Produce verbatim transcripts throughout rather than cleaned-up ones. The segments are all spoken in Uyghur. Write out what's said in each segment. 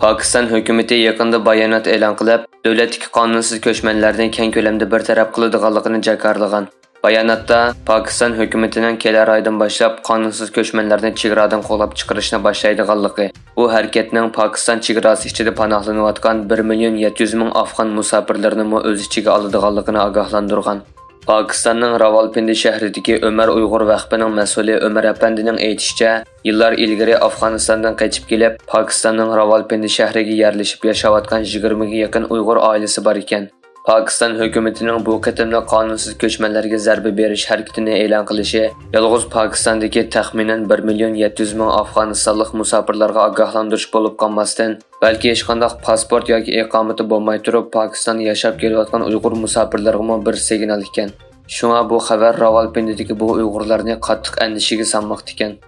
پاكىستان ھۆكۈمىتى يېقىندا بايانات ئېلان قىلىپ، دۆلەتتىكى قانۇنسىز كۆچمەنلەرنى كەڭ كۆلەمدە بىر تەرەپ قىلىدىغانلىقىنى جاكارلىغان. باياناتتا پاكىستان ھۆكۈمىتىنىڭ كېلەر ئايدىن باشلاپ قانۇنسىز كۆچمەنلەرنى چېگرادىن قوغلاپ چىقىرىشنى باشلايدىغانلىقى، بۇ ھەرىكەتنىڭ پاكىستان چېگراسى ئىچىدە پاناھلىنىۋاتقان بىر مىليون يەتتە يۈز مىڭ ئافغان مۇساپىرلىرىنىمۇ ئۆز ئىچىگە ئالىدىغانلىقىنى ئاگاھلاندۇرغان. پاكىستاننىڭ راۋالپىندى شەھىرىدىكى ئۆمەر ئۇيغۇر ۋەقپىنىڭ مەسئۇلى ئۆمەر ئەپەندىنىڭ ئېيتىشىچە، يىللار ئىلگىرى ئافغانىستاندىن قېچىپ كېلىپ، پاكىستاننىڭ راۋالپىندى شەھىرىگە يەرلىشىپ ياشاۋاتقان يىگىرمىگە يېقىن ئۇيغۇر ئائىلىسى بار ئىكەن. پاكىستان ھۆكۈمىتىنىڭ بۇ قېتىملىق قانۇنسىز كۆچمەنلەرگە زەربە بېرىش ھەرىكىتىنى ئېلان قىلىشى يالغۇز پاكىستاندىكى تەخمىنەن بىر مىليون يەتتە يۈز مىڭ ئافغانىستانلىق مۇساپىرلارغا ئاگاھلاندۇرۇش بولۇپ قالماستىن، بەلكى ھېچقانداق پاسپورت ياكى ئىقامىتى بولماي تۇرۇپ، پاكىستاندا ياشاپ كېلىۋاتقان ئۇيغۇر مۇساپىرلىرىغىمۇ بىر سىگنال ئىكەن. شۇڭا بۇ خەۋەر راۋالپىندىدىكى بۇ ئۇيغۇرلارنى قاتتىق ئەندىشىگە سالماقتا ئىكەن.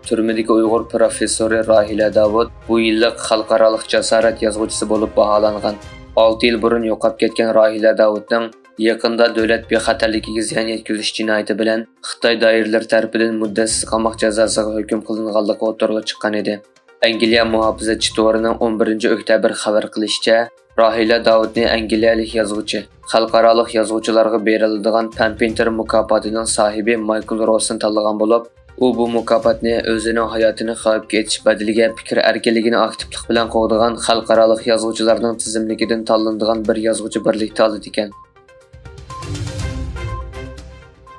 تۈرمىدىكى ئۇيغۇر پروفېسسورى راھىلە داۋۇت بۇ يىللىق خەلقئارالىق جاسارەت يازغۇچىسى بولۇپ باھالانغان. ئالتە يىل بۇرۇن يوقاپ كەتكەن راھىلە داۋۇتنىڭ يېقىندا دۆلەت بىخەتەرلىكىگە زىيان يەتكۈزۈش جىنايىتى بىلەن خىتاي دائىرىلىرى تەرىپىدىن مۇددەتسىز قاماق جازاسىغا ھۆكۈم قىلىنغانلىقى ئوتتۇرىغا چىققان ئىدى. ئەنگلىيە مۇھاپىزەتچى تورىنىڭ ئون بىرىنچى ئۆكتەبىر خەۋەر قىلىشىچە، راھىلە داۋۇتنى ئەنگلىيەلىك يازغۇچى، خەلقئارالىق يازغۇچىلارغا بېرىلىدىغان پەن پىنتېر مۇكاپاتىنىڭ ساھىبى مايكل روسسىن تاللىغان بولۇپ، ئۇ بۇ مۇكاپاتنى ئۆزىنىڭ ھاياتىنى خەۋپكە ئېتىش بەدىلىگە پىكىر ئەركىنلىكىنى ئاكتىپلىق بىلەن قوغدىغان خەلقئارالىق يازغۇچىلارنىڭ تىزىملىكىدىن تاللىنىدىغان بىر يازغۇچى بىرلىكتە ئالىدىكەن.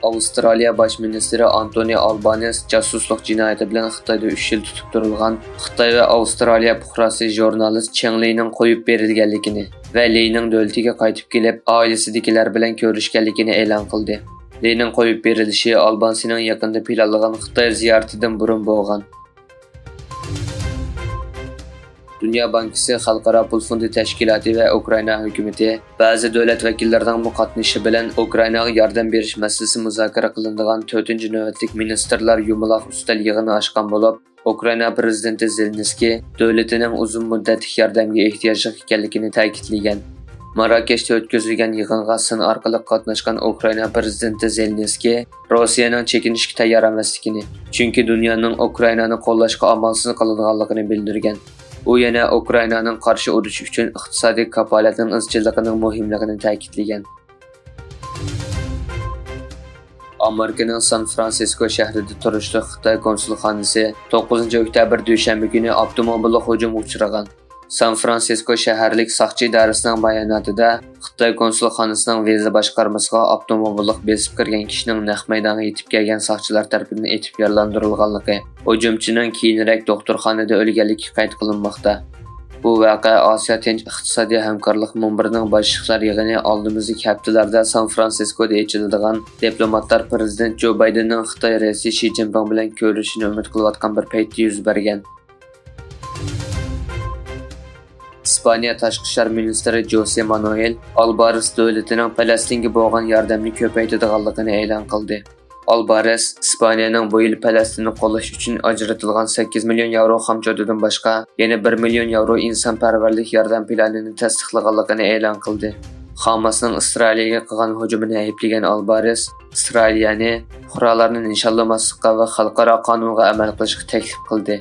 ئاۋسترالىيە باش مىنىستىرى ئانتونى ئالبانېس جاسۇسلۇق جىنايىتى بىلەن خىتايدا ئۈچ يىل تۇتۇپ تۇرۇلغان خىتاي ۋە ئاۋسترالىيە پۇقراسى ژۇرنالىست چېڭ لىنىڭ قويۇپ بېرىلگەنلىكىنى ۋە لىنىڭ دۆلىتىگە قايتىپ كېلىپ، ئائىلىسىدىكىلەر بىلەن كۆرۈشكەنلىكىنى ئېلان قىلدى. لىنىڭ قويۇپ بېرىلىشى ئالبانسىنىڭ يېقىندا پىلانلىغان خىتاي زىيارىتىدىن بۇرۇن بولغان. دۇنيا بانكىسى، خەلقئارا پۇل فوندى تەشكىلاتى ۋە ئۇكرائىنا ھۆكۈمىتى بەزى دۆلەت ۋەكىللىرىنىڭمۇ قاتنىشىشى بىلەن ئۇكرائىناغا ياردەم بېرىش مەسىلىسى مۇزاكىرە قىلىنىدىغان تۆتىنچى نۆۋەتلىك مىنىستىرلار يۇمىلاق ئۈستەل يىغىنى ئاچقان بولۇپ، ئۇكرائىنا پىرېزىدېنتى زېلېنسكىي دۆلىتىنىڭ ئۇزۇن مۇددەتلىك ياردەمگە ئېھتىياجلىق ئىكەنلىكىنى تەكىتلىگەن. ماراكەشتە ئۆتكۈزۈلگەن يىغىنغا سىن ئارقىلىق قاتناشقان ئۇكرائىنا پىرېزىدېنتى زېلېنسكىي روسىيەنىڭ چېكىنىشكە تەييار ئەمەسلىكىنى، چۈنكى دۇنيانىڭ ئۇكرائىنانى قوللاشقا ئامالسىز قالىدىغانلىقىنى بىلدۈرگەن. ئۇ يەنە ئۇكرائىنانىڭ قارشى ئۇرۇش ئۈچۈن ئىقتىسادىي كاپالەتنىڭ ئىزچىللىقىنىڭ مۇھىملىقىنى تەكىتلىگەن. ئامېرىكىنىڭ سان فرانسىسكو شەھىرىدە تۇرۇشلۇق خىتاي كونسۇلخانىسى توققۇزىنچى ئۆكتەبىر دۈشەنبە كۈنى ئاپتوموبىللىق ھۇجۇمغا ئۇچرىغان. سان فرانسىسكو شەھەرلىك ساقچى ئىدارىسىنىڭ باياناتىدا، خىتاي كونسۇلخانىسىنىڭ ۋىزا باشقارمىسىغا ئاپتوموبىللىق بېسىپ كىرگەن كىشىنىڭ نەق مەيدانغا يېتىپ كەلگەن ساقچىلار تەرىپىدىن ئېتىپ يارىلاندۇرۇلغانلىقى، ھۇجۇمچىنىڭ كېيىنرەك دوختۇرخانىدا ئۆلگەنلىكى قەيت قىلىنماقتا. بۇ ۋەقە ئاسىيا تىنچ ئىقتىسادىي ھەمكارلىق مۇنبىرىنىڭ باشلىقلار يىغىنى ئالدىمىزدىكى ھەپتىلەردە سان فرانسىسكودا ئېچىلىدىغان دىپلوماتلار پىرېزىدېنت جو بايدېننىڭ خىتاي رەئىسى شى جىنپىڭ بىلەن كۆرۈشۈشىنى ئۈمىد قىلىۋاتقان بىر پەيتتە يۈز بەرگەن. ئىسپانىيە تاشقى ئىشلار مىنىستىرى جوسې مانوئېل ئالبارېس دۆلىتىنىڭ پەلەستىنگە بولغان ياردەمنى كۆپەيتىدىغانلىقىنى ئېلان قىلدى. ئالبارېس ئىسپانىيەنىڭ بۇ يىل پەلەستىننى قوللاش ئۈچۈن ئاجرىتىلغان سەككىز مىليون ياۋرو خامچوتىدىن باشقا، يەنە بىر مىليون ياۋرو ئىنسانپەرۋەرلىك ياردەم پىلانىنى تەستىقلىغانلىقىنى ئېلان قىلدى. خاماسنىڭ ئىسرائىلىيەگە قىلغان ھۇجۇمىنى ئەيىبلىگەن ئالبارېس، ئىسرائىلىيەنى پۇقرالارنى نىشانلىماسلىققا ۋە خەلقئارا قانۇنغا ئەمەل قىلىشقا تەكلىپ قىلدى.